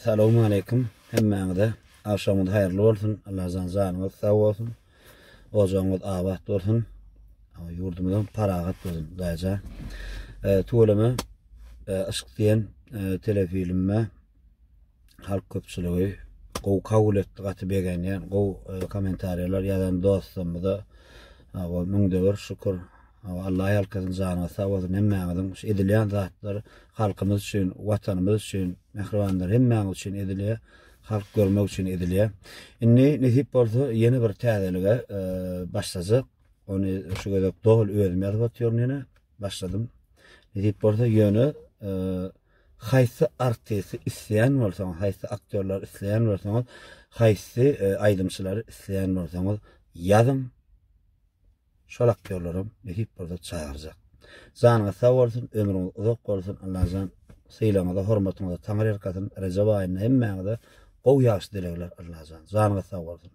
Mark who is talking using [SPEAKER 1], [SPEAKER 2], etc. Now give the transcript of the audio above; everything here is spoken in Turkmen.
[SPEAKER 1] Salowmaleýkim hemmäňize. Agşamyňyz haýyrly bolsun. Allajan janyňyz sag bolsun. Ojagyňyz abat bolsun. Ýurdumyzam parahat bolsun Hudaýjan. E, tüweleme e, Yşk diýen e, telefilmime halk köpçüligi gowy kabul etdi, gaty begenýän, gowy e, kommentariýalar ýazan dostlarymyza müňde bir şükür. Allah ýalkasyn janyňyz sag bolsun hemmäňiziň şu edilýän zatlar halkymyz üçin watanymyz üçin mähribanlar hemmäňiz üçin edilýär halk görmek üçin edilýär indi nesip bolsa ýene bir täzelige e, başlajak ony şu gezek doly özüm ýazyp otyryn ýene başladym nesip bolsa ýöne e, haýsy artisti isleýän bolsaňyz haýsy aktýorlary isleýän bolsaňyz haýsy e, aýdymçylary isleýän bolsaňyz ýazyň Şol aktýorlaram nesip bolsa çagyrjak. Janyňyz sag bolsun, ömrüňiz uzak bolsun, Allajan sylagyňyza, hormatyňyza Taňry ýalkasyn, Rejep aýynda hemmäňize gowy ýagşy dilegler Allajan. Janyňyz sag bolsun.